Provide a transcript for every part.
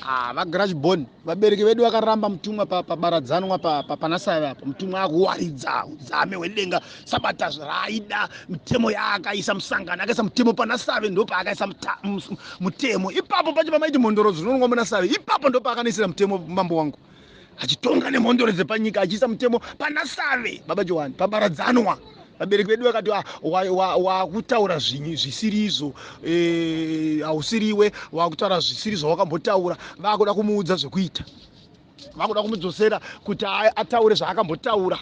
Ah, vagrashbon vabereki vedu vakaramba mutumwa pabaradzanwa panasave apa. Mutumwa akuwaridza udzame hwedenga, sabata raaida, mitemo yaakaisa musangano, akaisa mutemo panasave, ndopaakaisa mutemo ipapo pacho pamaiti mhondoro dzinonwa munasave ipapo, ndopaakanoisira mutemo mambo wangu achitonga nemhondoro dzepanyika, achiisa mutemo panasave baba Johani pabaradzanwa. Vabereki vedu vakati wakutaura zvisiri izvo, hausiriwe wakutaura zvisiri zvawakambotaura. Vakuda kumuudza zvekuita, vakuda kumudzosera kuti ataure zvaakambotaura,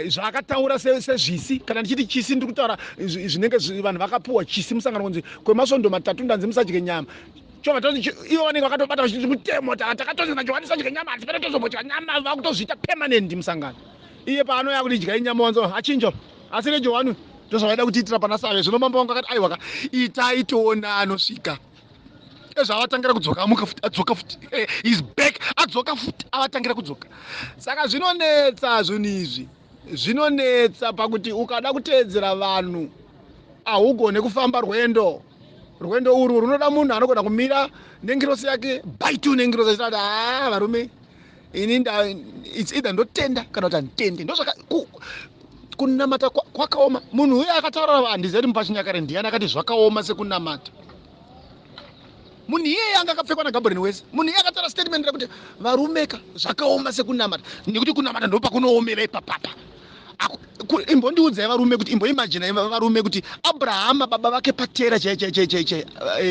zvaakataura sezvisi. Kana ndichiti chisi, ndiri kutaura zvinenge vanhu vakapuwa chisi musangano kunzi kwemasvondo 3 ndanzi musadye nyama. Chobva toti ivo vanenge vakatobata vachiti mutemo takatonzi naJohani sadye nyama, hatipere tozombodya nyama. Vakutozviita permanent musangano. Iye paanouya kuti dyai nyama, wanzo achinja asi reJohani. Ndozvavaida kutiitira pana Save. Zvino mambo wangu akati, "Aiwaka, itai toona anosvika." Ezvaavatangira kudzoka, amuka futi, adzoka futi, is back, adzoka futi, avatangira kudzoka. Saka zvinonetsa zvinhu izvi, zvinonetsa pakuti ukada kuteedzera vanhu haugone kufamba rwendo. Rwendo urwu runoda munhu anogona kumira nengirosi yake by two nengirosi, achiti haa, varume, ini it's either ndotenda kana kuti handitendi. Ndozvaka kunamata kwakaoma. Munhu uye akataura, handizivi kuti mupachinyakare ndiani akati zvakaoma sekunamata. Munhu iyeye anga akapfekwa naGabriel wese. Munhu iye akataura statement rekuti, "Varumeka, zvakaoma sekunamata," nekuti kunamata ndopakunoomera ipapapa. Imbondiudzai varume kuti, imboimajinai varume kuti Abrahama baba vake Patera chai chai chai chai chai,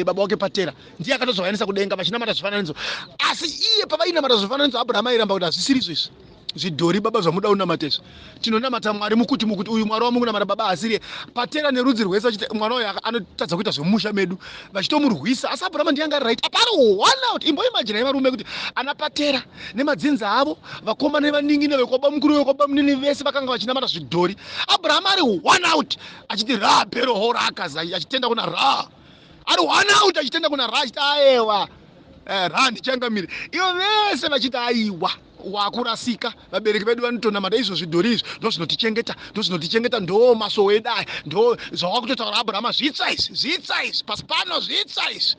baba wake Patera ndiye akatozovaendesa kudenga vachinamata zvifananidzo. Asi iye pavainamata zvifananidzo, Abrahama airamba kuti hazvisiri izvo izvi zvidhori baba zvamuda kunamata izvi, tinonamata Mwari mukuti mukuti. Uyu Mwari wamukunamata baba asiriye. Patera nerudzi rwese vachiti mwana uyu anotadza kuita zvemumusha medu, vachitomurwisa, asi Abrahama ndiye anga ari right apari one out. Imboimajinai varume kuti ana Patera nemadzinza avo, vakomana nevanin'ina, vekwaba mukuru, vekwaba munini, vese vakanga vachinamata zvidhori, Abrahama ari one out achiti Ra perohorakaza, achitenda kuna Ra, ari one out achitenda kuna Ra, achiti aewa, Ra ndichangamire. Ivo vese vachiti aiwa, wakurasika, vabereki vedu vanotonamata izvo zvidhori izvi, ndo zvinotichengeta, ndo zvinotichengeta, ndo masowo edu aya, ndo zvawakutotaura Abrahama, zvitsva izvi, zvitsva izvi pasi pano, zvitsva izvi.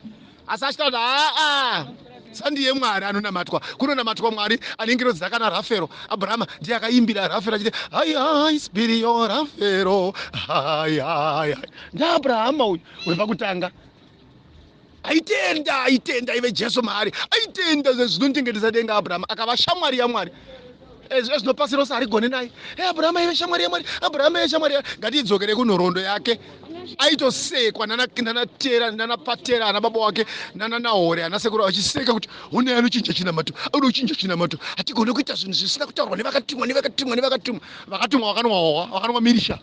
Asi achitaura kuti aa, sandiye Mwari anonamatwa, kunonamatwa Mwari ane ngirozi dzakana Rafero. Abrahama ndiye akaimbira Rafero achiti hai hai spirio Rafero hai hai hai. NdaAbrahama uyu wepakutanga aitenda, aitenda ive Jesu maari, aitenda zvinochengetesa denga. Abrahama akava shamwari yaMwari. Ezvino pasi rose harigone naye. Abrahama ive shamwari yaMwari, Abrahama ive shamwari. Ngatiidzokere kunhoroondo yake. Aitosekwa nanaTera, nanaPatera, ana baba wake, nanaNahore, ana sekuru, vachiseka kuti honai anochinja chinamato, anoda kuchinja chinamato, hatigone kuita zvinhu zvisina kutaurwa nevakatumwa, nevakatumwa, nevakatumwa. Vakatumwa vakanwa hohwa, vakanwa mirisha,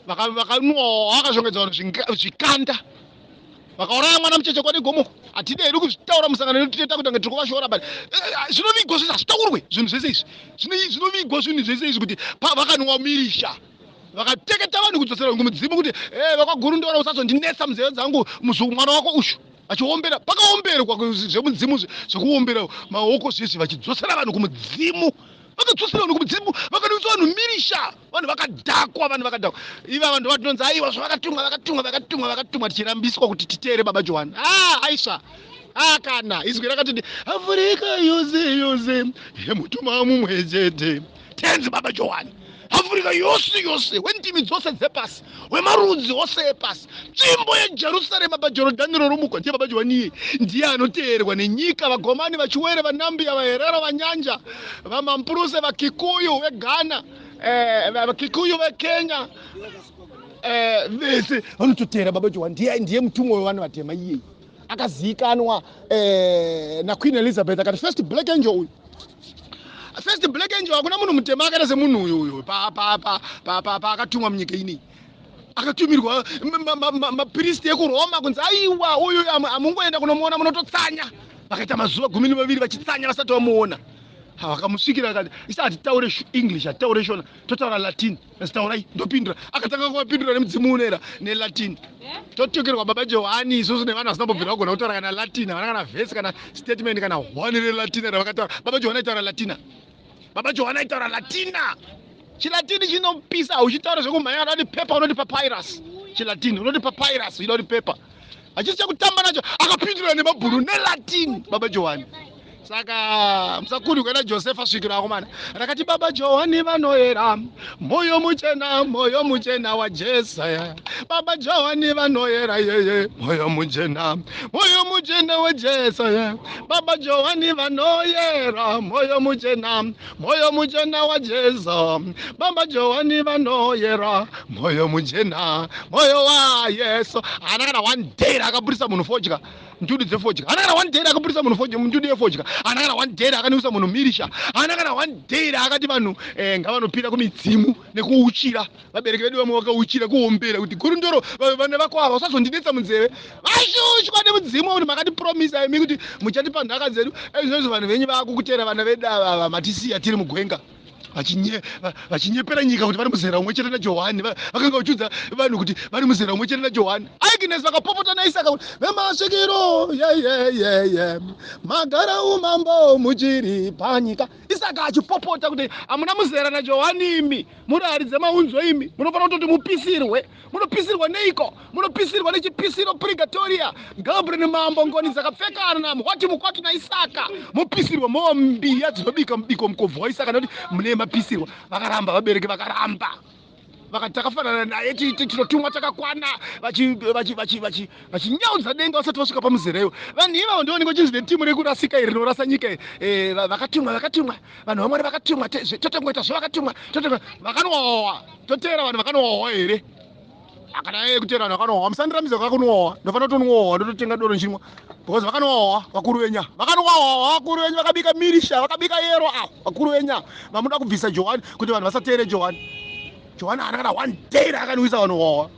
vakanwa hohwa, vakashongedza vanhu zvikanda, vakauraya mwana mucheche kwadi gomo. Hatidi hedu kuzvitaura musangano yedu, tinoita kuti ange tiri kuvashora, but zvinovigwa zvese, hazvitaurwe zvinhu zvese izvi. Zvinovigwa zvinhu zvese izvi kuti vakanwa mirisha, vakateketa vanhu kudzosera kumudzimu kuti vakaGurundora, usazondinetsa munzeve dzangu, mwana wako ushu. Vachiombera, pakaomberwa zvemudzimu, zvekuombera maoko zvezvi, vachidzosera vanhu kumudzimu. Vakadzosera vanhu kumudzimu, vakanwisa vanhu mirisha, vanhu vakadhakwa, vanhu vakadhakwa. Iva vanhu vatinonzi aiwa, zvavakatumwa, vakatumwa, vakatumwa, vakatumwa, tichirambiswa kuti titeere baba Johani. Ah, aisva ah, kana izwi rakatiti Afrika yose yose yemutumwa mumwe chete, tenzi baba Johani, Afrika yose yose, wendimi dzose dzepasi, wemarudzi ose epasi, tsvimbo yeJerusarema paJorodhani rorumuko, ndiye baba Johani. Iye ndiye anoteerwa nenyika, vaGomani, vaChiwere, vaNambia, vaHerero, vaNyanja, vaMampuruse, vaKikuyu veGhana, vaKikuyu veKenya, vese vanototeera baba Johani. Ndiye mutumwa wevanhu vatema. Iyei akazivikanwa naQueen Elizabeth, akati first black angel uyu, first black angel. Hakuna munhu mutema akaita semunhu uyu. Uyu paakatumwa munyika inei, akatumirwa mapristi ekuRoma kunzi aiwa, uyu hamungoenda kunomuona, munototsanya. Vakaita mazuva 12 vachitsanya vasati vamuona. Vakamusvikira akati, "Isi hatitaure English, hatitaure Shona, totaura Latin." Taurai, ndopindura. Akatanga kuvapindura nemudzimu unoera neLatin. Totumirwa baba Johani isusu nevanhu vasina mbobvira vagona kutaura kana Latin. Havana kana vhesi, kana statement, kana one reLatina ravakataura. Baba Johani aitaura Latina, baba Johani aitaura Latina. Chilatini chinopisa, hauchitaura zvekumhanya. Kana kuti pepa, unoti papyrus. Chilatini unoti papyrus, uchida kuti pepa. Hachisi chekutamba nacho. Akapindura nemabhunu neLatin baba Johani. Saka musakundwe naJosefa svikiro akomana rakati baba Johani vanoera moyo muchena, moyo muchena waJesu. Baba Johani vanoera yeye, moyo muchena, moyo muchena waJesu. Baba Johani vanoyera moyo muchena, moyo muchena waJesu. Baba Johani vanoyera moyo muchena, moyo waYesu. Haana kana one day raakabudisa munhu fodya, ndudu dzefodya. Haana kana one day raakabudisa munhu fodya, ndudu yefodya. Haana kana one day raakanwisa munhu mirisha. Haana kana one day raakati vanhu ngavanopira kumidzimu nekuuchira. Vabereki vedu vamwe vakauchira kuombera kuti gurundoro vana vako ava usazondinetsa munzeve. Vashushwa nemudzimu kuti makatipromisa imi kuti muchatipa nhaka dzedu. Izvozvo vanhu venyu vaakukutera vana vedu ava matisiya tiri mugwenga. Vachinyepera nyika kuti vari muzera umwe chete naJohani. Vakanga vachiudza vanhu kuti vari muzera umwe chete naJohani. Agnes vakapopota naIsaka kuti vemasvikiro yeyeyeye magara umambo muchiri panyika. Isaka achipopota kuti hamuna muzera naJohani imi, muri hari dzemaunzo imi, munofanira kutoti mupisirwe. Munopisirwa neiko? Munopisirwa nechipisiro purgatoria. Gabriel mambo ngoni dzakapfekana naMwati mukwati naIsaka. Mupisirwa mova mbiya dzinobika mubiko mukobvu waIsaka nekuti mune mapisirwa. Vakaramba vabereki, vakaramba. Vakati takafanana naye, tinotumwa takakwana. Vachinyaudza denga vasati vasvika pamuzera iwo. Vanhu ivavo ndivo vanenge vachinzi netimu rekurasika iri rinorasa nyika. Vakatumwa, vakatumwa. Vanhu vaMwari vakatumwa, totongoita zvavakatumwa. Vakanwawa. Toteera vanhu vakanwawa here? Kana iye kuteera vanhu vakanwawa, musandirambiza vakanwawa. Ndofanira kutonwawa, ndototenga doro nchinwa. Because vakanwawa vakuru venya. Vakanwawa vakuru venya, vakabika mirisha, vakabika yero ava vakuru venya. Vamuda kubvisa Johani kuti vanhu vasateere Johani. Johani haana kana one day raakanwisa vanhu wawa.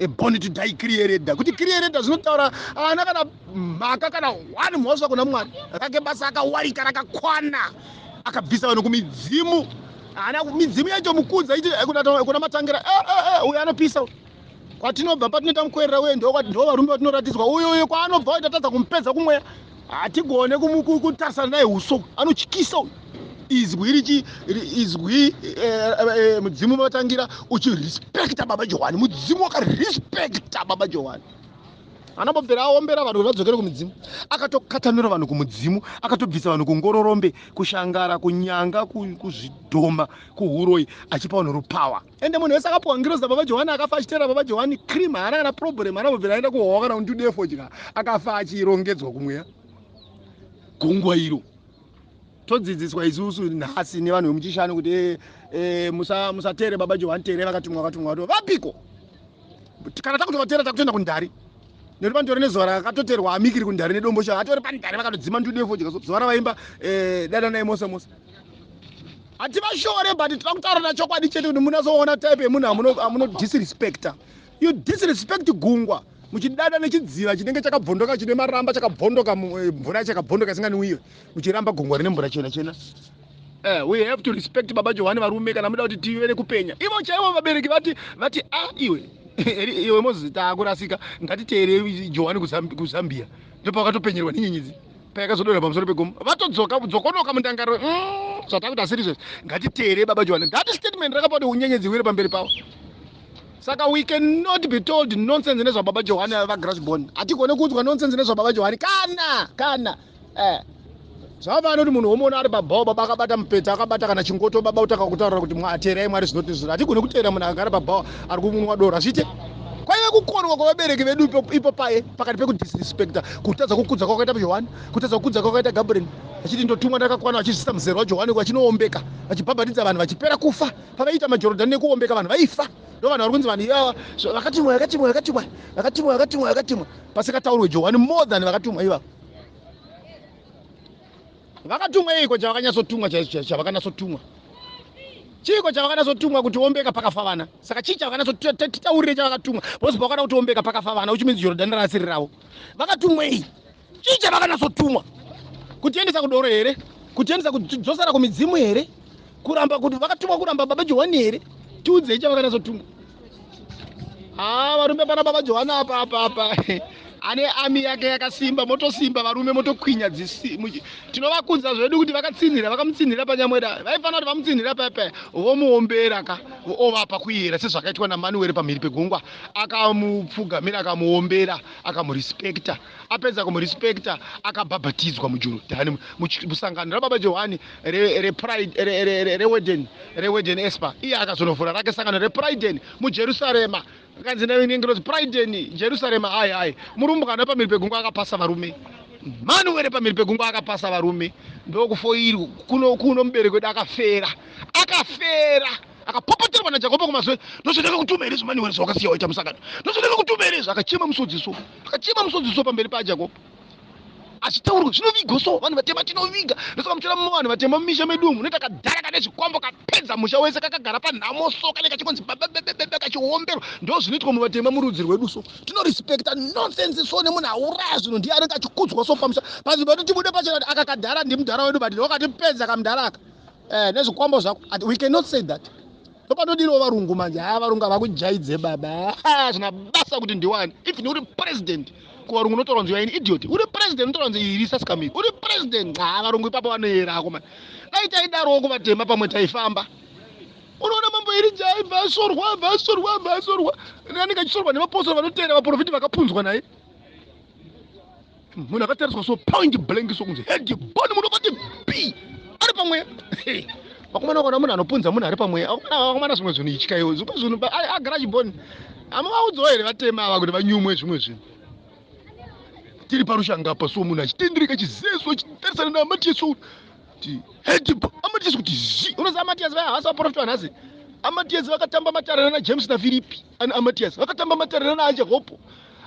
A born to die creator. Kuti creator zvinotaura haana kana mhaka kana one mhosva kuna Mwari. Rake basa akawarika rakakwana. Akabvisa vanhu kumidzimu. Haana midzimu yacho mukudza iti kuna matangira. Uyu anopisa. Kwatinobva patinoita mukwerera uye ndo varume vatinoratidzwa. Uyu uyu kwaanobva uyu tatadza kumupedza kumweya. Hatigone kutarisana naye uso. Anotyisa uyu. Izwi richi izwi mudzimu vatangira uchirespecta baba Johani. Mudzimu wakarespecta baba Johani. Anambobvira aombera vanhu vadzokere kumudzimu. Akatokatanura vanhu kumudzimu, akatobvisa vanhu kungororombe, kushangara, kunyanga, kuzvidhoma, kuhuroi, achipa vanhu rupawa. Ende munhu wese akapiwa ngirozi baba Johani akafa achiteera baba Johani cream, haana kana problem, anambobvira aenda kuhowa kana kundudu yefodya, akafa achirongedzwa kumweya. Gungwa iro. Todzidziswa isusu nhasi nevanhu vemuchishanu kuti musateere baba Johani, teere vakatumwa, vakatumwa, vakatumwa. Vapiko? Kana takutovatera takutoenda kundari. Nekuti panotori nezuva rakatoterwa amikiri kundari nedombo shava. Atori pandari vakatodzima ndudu yefodya. Zuva ravaimba dada naye Mose Mose. Hativashore but tinoda kutaura nachokwadi chete kuti munazoona type yemunhu amuno disrespecta. You disrespect gungwa muchidada nechidziva chinenge chakabvondoka chine maramba chakabvondoka mvura chakabvondoka isinganwiwe, muchiramba gungwa rine mvura chena chena. We have to respect baba Johani varume kana muda kuti tive nekupenya. Ivo chaivo vabereki vati vati ah iwe iwe Moses taakurasika, ngatiteere Johani kuZambia. Ndopavakatopenyerwa nenyenyedzi payakazodonha pamusoro pegomo. Vatodzoka dzokonoka mundangariro zvatakuti asiri izvozvo, ngatiteere baba Johani. That statement rakapa kuti unyenyedzi iwire pamberi pavo. Saka we cannot be told nonsense nezvababa Johani vaGrashborn. Hatigone kuudzwa nonsense nezvababa Johani kana kana zvava vanoti munhu womuona ari pabhawa baba akabata mupeta akabata kana chingoto baba utaka kutaura kuti teerai Mwari zvinoti zvino. Hatigone kuteera munhu akagara pabhawa ari kumwa doro hazviite. Kwaive kukonwa kwavabereki vedu ipo paye pakati pekudisrespecta kutadza kukudza kwakaita Johani, kutadza kukudza kwakaita Gabriel. Vachiti ndotumwa ndakakwana, vachizvisa muzero waJohani vachinoombeka, vachibhabhatidza vanhu vachipera kufa. Pavaiita maJorodhani nekuombeka vanhu vaifa. Ndo vanhu vari kunzi vanhu ivava vakatumwa, vakatumwa, vakatumwa, vakatumwa, vakatumwa, vakatumwa. Pasingataurwe Johani more than vakatumwa ivava. Vakatumwa iko chavakanyatsotumwa chaizvo, chavakanyatsotumwa. Chiiko chavakanyatsotumwa kuti ombeka pakafa vana. Saka chii chavakanyatsotaurire chavakatumwa? Because pakada kuti ombeka pakafa vana, which means Jorodhani rasiri ravo. Vakatumwei? Chii chavakanyatsotumwa? Kutiendesa kudoro here? Kutiendesa kudzosera kumidzimu here? Kuramba kuti vakatumwa kuramba baba Johani here? Tiudzei chavakanyatsotumwa. Varume pana baba Johani apa apa apa. Ane ami yake yakasimba, motosimba varume, motokwinya dzisi. Tinovakudza zvedu kuti vakatsinhira, vakamutsinhira panyamweda. Vaifanira kuti vamutsinhira paya vomuombera ka, ovapa kuyera sezvakaitwa naManueri pamhiri pegungwa. Akamupfugamira, akamuombera, akamurespekta. Apedza kumurespekta, akabhabhatidzwa muJorodhani musangano rababa Johani reWeden, reWeden Espa. Iye akazonovhura rake sangano rePriden muJerusarema. Kanzi nengirozi, Priden Jerusarema. Hai hai, murumbwana pamhiri pegungwa akapasa varume. Manuere pamhiri pegungwa akapasa varume. Ndokufoirwa kuno kuno mubereki wedu akafera, akafera, akapopoterwa naJakobo kumazuva. "Ndozvandakakutuma here zviManuere zvawakasiya waita musangano? Ndozvandakakutuma here izvo?" Akachema musodziso, akachema musodziso pamberi paJakobo achitaurwa. Zvinovigwa so, vanhu vatema tinoviga. Ndosaka muchiona mumwe vanhu vatema mumisha medu umu unoita kadhara kane zvikwambo, kapedza musha wese, kakagara panhamo so, kane kachikonzi bababebebe, kachiomberwa. Ndo zvinoitwa muvatema murudzi rwedu. So tinorespekta nonsense so, nemunhu auraya zvinhu ndiye anenge achikudzwa so pamusha. Panzvimbo yedu tibude pachena kuti aka kadhara ndimudhara wedu, but wakatipedza kamudhara aka nezvikwambo zvako. We cannot say that. Ndopanodiriwo varungu manje. Ha, varungu havakujaidze baba. Zvina basa kuti ndiwani. Even uri president, kuvarungu unotaura kunzi yaini idiot. Uri president, unotaura kunzi iri saskamiri. Uri president, ha, varungu ipapo vanoyerako mani. Dai taidarowo kuvatema, pamwe taifamba. Unoona mambo Erija aibva asorwa, abva asorwa, abva asorwa. Anenge achisorwa nemapostori vanoteera vaprofiti vakapunzwa naye. Munhu akatariswa so point blank so, kunzi head bone, munobati b ari pamweya. Vakomana, vakaona munhu anopunza munhu ari pamweya. Vakomana, zvimwe zvinhu ityaiwo, zvimwe zvinhu agara chiboni. Hamuvaudzawo here vatema ava kuti vanyumwe zvimwe zvinhu? Tiri parushanga apa so, munhu achitendereka chizeso, achitarisana naAmatias kuti head Amatias kuti zi. Unoziva Amatias vaya havasi vaprofita vanhasi. Amatias vakatamba matarana naJames naFiripi. Ana Amatias vakatamba matarana naaJakobo.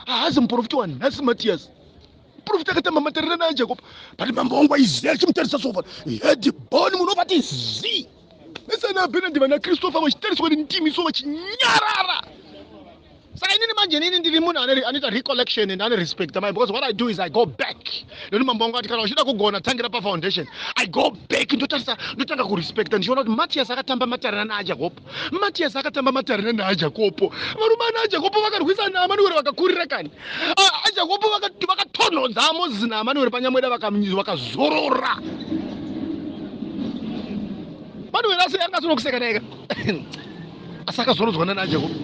Haazi muprofita wanhasi Matias. Muprofita akatamba matarana naaJakobo, but mambo wangu aiziva achimutarisa sofa, head bone, munovati zi. Vese Benard, vana Christopher vachitariswa nendimi so, vachinyarara. Saka inini manje, inini ndiri munhu anoita recollection and ane respect mai, because what I do is I go back, nekuti mambo wangu ati kana uchida kugona, tangira pafoundation. I go back, ndotarisa, ndotanga kurespekta, ndichiona kuti Matias akatamba matarana naaJakobo. Matias akatamba matarana naaJakobo. Varume ana aJakobo vakarwisana naAmanueri, vakakurira kani. AJakobo vakatonhodza aMozisi naAmanueri panyamweda, vakazorora. Manueri asi anga asina kuseka naye, asi akazorodzwa nana aJakobo.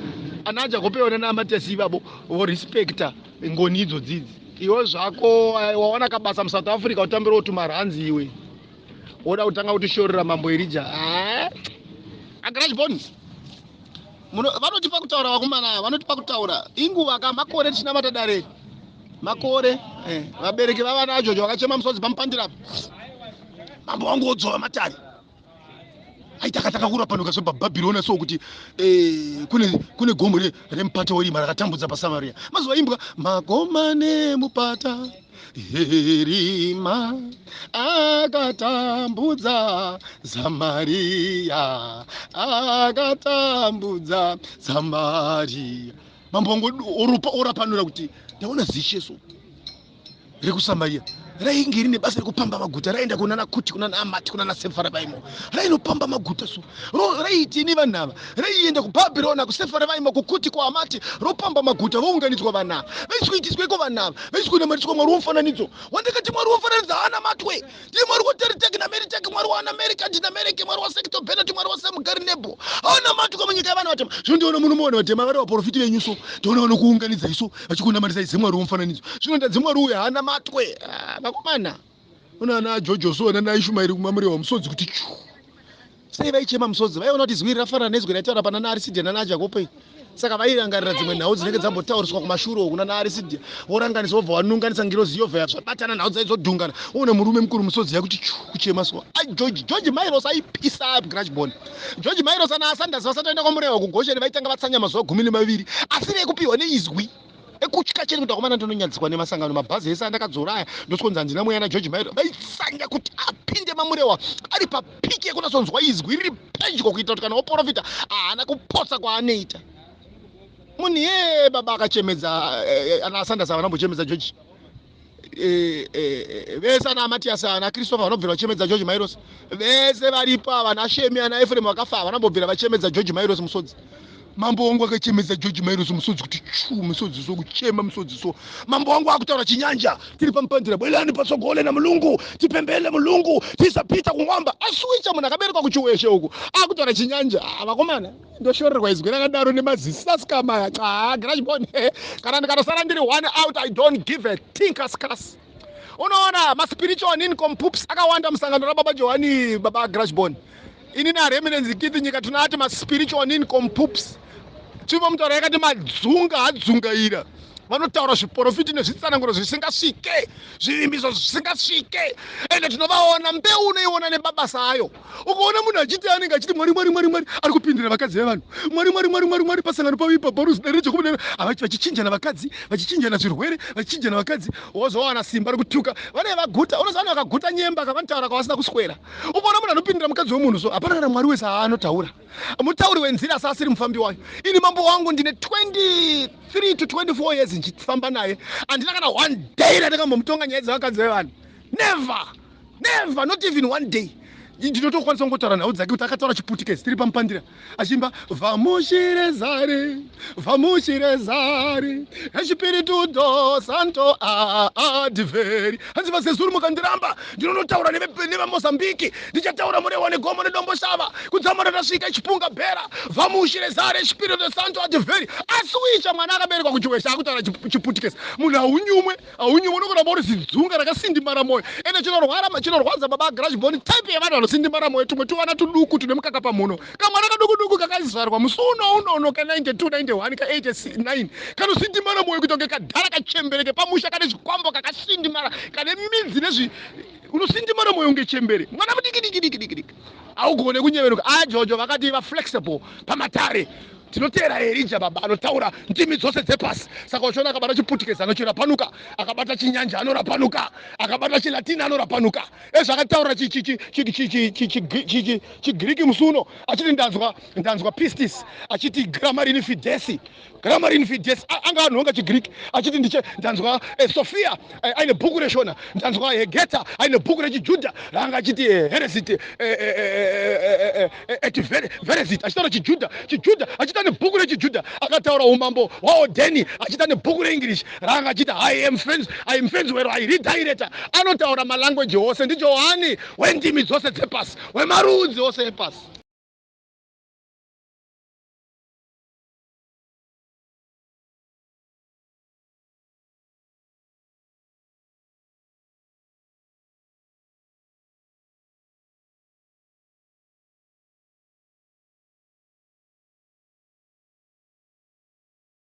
Ana aJakobo iona naAmatiasi ivavo vorespekta ngoni idzo dzidzi. Iwe zvako wawana kabasa muSouth Africa, utambirawo tumaranzi, iwe woda kutanga kutishorera mambo Erija agrashbon. Vanotipa kutaura vakomana ava, vanotipa kutaura. Inguva ka, makore tichinamata dare, makore. Vabereki vavana aJojo vakachema musodzi pamupandirapo. Mambo wangu wodzova matare aiti akatanga kurapanuka zvebhabhirona so, kuti kune gomo remupata werima rakatambudza paSamaria. Mazuva imbwa magoma nemupata erima akatambudza Samaria, akatambudza Samaria. Mambo wangu orapanura kuti ndaona zishe so rekuSamaria rainge rine basa rekupamba maguta. Raenda kunana Kuti, kunana Amati, kunana Sefaravaimo, rainopamba maguta so. Raitini vanhu ava? Raienda kuBhabhirona, kuSefaravaimo, kuKuti, kuAmati, ropamba maguta. Vounganidzwa vanhu ava, vaisikuitisweko vanhu ava, vaisikunamatiswa mwari womufananidzo wandakati mwari womufananidzo haana matwe. Ndiye mwari waTeriteki naMeriteki, mwari waanamerika ndinamereki, mwari waSekito Benati, mwari waSemugari Nebo, haana matwe munyika yevanhu vatema. Zvino ndiona muno muvanhu vatema vari vaprofiti venyu so, ndiona vanokuunganidza iso vachikunamatisa izemwari womufananidzo. Zvino ndadzi mwari uyu haana matwe. Ah, vakomana, una ana Jojo so, nana Ishumairi kumamurewa musodzi kuti chu. Sei vaichema musodzi? Vaiona kuti izwi iri rafanana nezwi raitaura pana naArisidhia nana aJakobo. Saka vairangarira dzimwe nhau dzinenge dzambotauriswa kumashure uku nana Arisidhia, voranganisa, vobva vanunganisa ngirozi, yobva zvabatana, nhau dzaizodhungana. Uone murume mukuru musodzi yakuti chu, kuchema so. George, George Mairos aipisa grashbon. George Mairos ana Asanders vasati vaenda kwaMurewa kuGosheni, vaitanga vatsanya mazuva 12, asi vekupiwa neizwi ekutya chete kuti akomana, ndinonyadziswa nemasangano, mabhazi ese andakadzora aya, ndoskonzi handina mweya. NaGeorge Mairo vaitsanya kuti apinde maMurewa ari papiki yekunatsonzwa izwi riri pedyo, kuitira kuti kana woprofita haana kupotsa kwaanoita. Munhu ye baba akachemedza ana Sanders avanambochemedza George. Vese ana Matias, ana Christopher vanobvira vachemedza George Mairos. Vese varipo ava, ana Shemi, ana Efrem vakafa, vanambobvira vachemedza George Mairos musodzi. Mambo wangu akachemedza George Mairosi musodzi kuti chu, musodzi so, kuchema musodzi so. Mambo wangu akutaura Chinyanja tiri pamupandira, bwelani patsogole na Mulungu, tipembele Mulungu, tisapita kumwamba. Aswicha munhu akaberekwa kuChiweshe uku akutaura Chinyanja. Ah, vakomana, ndoshorerwa izwi rakadaro nemazisaskama. Ah, grashbon, kana ndikanosara ndiri one out, I don't give a tinker's cas. Unoona maspiritual nincompoops akawanda musangano rababa Johani, baba Grashbon. Ini naReminence Kiti Nyika tinati maspiritual nincompoops. Tsvimbo mutauro yakati madzunga adzungaira, vanotaura zviprofiti nezvitsananguro zvisingasvike, zvivimbiso zvisingasvike. Ende tinovaona, mbeu unoiona nemabasa ayo. Ukaona munhu achiti, anenge achiti Mwari, Mwari, Mwari, Mwari, ari kupindira vakadzi vevanhu, Mwari, Mwari, Mwari, Mwari, Mwari, pasangano pavo ipapo paruzi vachichinjana vakadzi, vachichinjana zvirwere, vachichinjana vakadzi, wozowana simba rekutuka vanenge vaguta. Unoziva vanhu vakaguta nyemba kavanotaura kwavasina kuswera. Ukaona munhu anopindira mukadzi wemunhu so, hapana kana Mwari wese aanotaura. Mutauri wenzira asi asiri mufambi wayo. Ini mambo wangu ndine 23 to 24 years ndichifamba naye, handina kana one day randakambomutonga nyaya dzevakadzi vevanhu. Never, never, not even one day. Ndinotokwanisa kungotaura nhau dzake kuti akataura Chiputukezi tiri pamupandira achiimba "Vamos rezar, vamos rezar, Espírito do Santo adveri". Hanzi, "Vazezuru, mukandiramba ndinonotaura nevaMozambiki, ndichataura murewa negomo neDomboshava kudzamara ndasvika Chipunga bhera. Vamos rezar, Espírito do Santo adveri." Asiwicha mwana akaberekwa kuChiwesha akutaura Chiputukezi. Munhu haunyumwe, haunyumwe, unokuramba uri zidzunga rakasindimara mwoyo. Ende chinorwadza, baba Grashbon, type yevanhu vanosindimara mwoyo, tumwe tuvana tuduku tune mukaka pamhuno, kamwana kaduku duku kakazvarwa musi uno unono ka92 91 ka89, kanosindimara mwoyo kuita kunge kadhara kachembereke pamusha kane zvikwambo, kakasindimara, kane midzi nezvi. Unosindimara mwoyo unge chembere, mwana mudiki diki diki diki diki, haugone kunyevenuka. Ajojo vakati vaflexible pamatare. Tinoteera Erija, baba, anotaura ndimi dzose dzepasi. Saka uchiona akabata Chiputukezi anochirapanuka, akabata Chinyanja anorapanuka, akabata Chilatini anorapanuka. Ezvo akataura Chigiriki musi uno achiti, Ndanzwa pistis," achiti, "Gramarini fidesi, gramarini fidesi." Anga anhonga Chigiriki achiti, "Ndiche ndanzwa Sofia aine bhuku reShona, ndanzwa Hegeta aine bhuku rechiJudha," raanga achiti "Heresit et veresit," achitaura Chijudha, Chijudha, achita nebhuku rechiJudha. Akataura umambo hwaOdheni, achita nebhuku reEnglish raanga achiti, "I am friends, I am friends where I redirect." Anotaura malanguage ose. NdiJohani wendimi dzose dzepasi, wemarudzi ose epasi.